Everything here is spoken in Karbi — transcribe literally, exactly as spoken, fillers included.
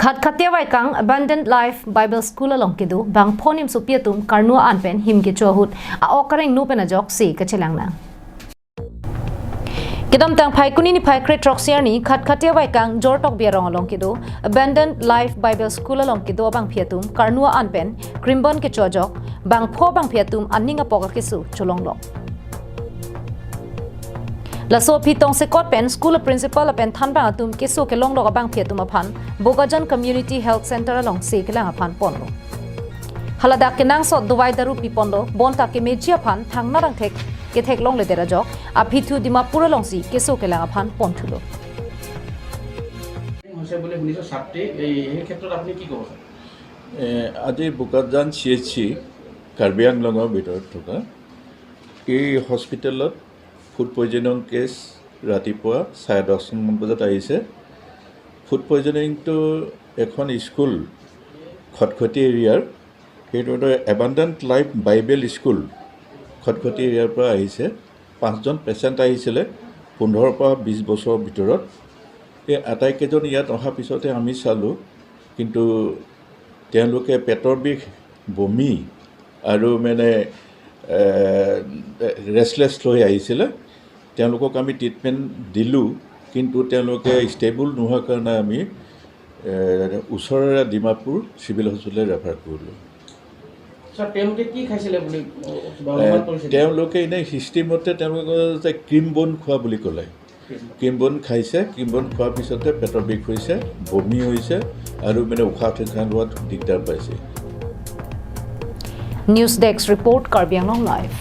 Khatkhati Avaikang Abundant Life Bible School along kedo bangpho nimsopi atum karnu an pen him kecho ahut a-ok areng nu pen ajok si kachelang nang. Kedamtang Phaikuni niphai kre-throksi arni Khatkhati Avaikang Jortokbi arong along kedo Abundant Life Bible School along kedo abangpi atum karnu an pen krimbon kecho ajok bangpho abangpi atum aning apok akeso cholonglok. Laso aphi tongsekot pen school principal lapen thanbang atum keso kelonglok abangpi atum aphan Bokajan Community Health Center along si kelang aphan ponlo. Haladak kenangsot dovai daru piponlo, bonta kemeji aphan thangnar angthek kethek longledet ajok aphi thu Dimapur alongsi keso kelang aphan ponthulo. হৈছে বুলি শুনিছোঁ ছাত্ৰী, এই সেই ক্ষেত্ৰত আপুনি কি ক'ব? এ, আজি Bokajan C H C Karbi আংলঙৰ ভিতৰত থকা এই হস্পিটেলত ফুড পয়জনিং কেছ ৰাতিপুৱা চাৰে দহমান বজাত আহিছে। ফুড পয়জনিংটো এখন স্কুল খটখটি এৰিয়াৰ, সেইটো এটা এবাণ্ডেণ্ট লাইফ বাইবেল স্কুল খটখটি এৰিয়াৰ পৰা আহিছে। পাঁচজন পেচেণ্ট আহিছিলে পোন্ধৰৰ পৰা বিছ বছৰৰ ভিতৰত। এই আটাইকেইজন ইয়াত অহাৰ পিছতে আমি চালোঁ, কিন্তু তেওঁলোকে পেটৰ বিষ, বমি আৰু মানে ৰেষ্টলেছ হৈ আহিছিলে। তেওঁলোকক আমি ট্ৰিটমেণ্ট দিলোঁ, কিন্তু তেওঁলোকে ষ্টেবল নোহোৱাৰ কাৰণে আমি এ, ওচৰৰে ডিমাপুৰ চিভিল হস্পিটেললৈ ৰেফাৰ কৰিলোঁ। ছাৰ, তেওঁলোকে কি খাইছিলে বুলি কিবা এ, অনুমান কৰিছে? তেওঁলোকে এনেই হিষ্ট্ৰী মতে তেওঁলোকে যে ক্ৰীম বন খোৱা বুলি ক'লে। ক্ৰীম বন খাইছে, ক্ৰীম বন খোৱাৰ পিছতে পেটৰ বিষ হৈছে, বমি হৈছে আৰু মানে উশাহ নিশাহ লোৱাত দিগদাৰ পাইছে। News Desk Report, Karbi Anglong Live.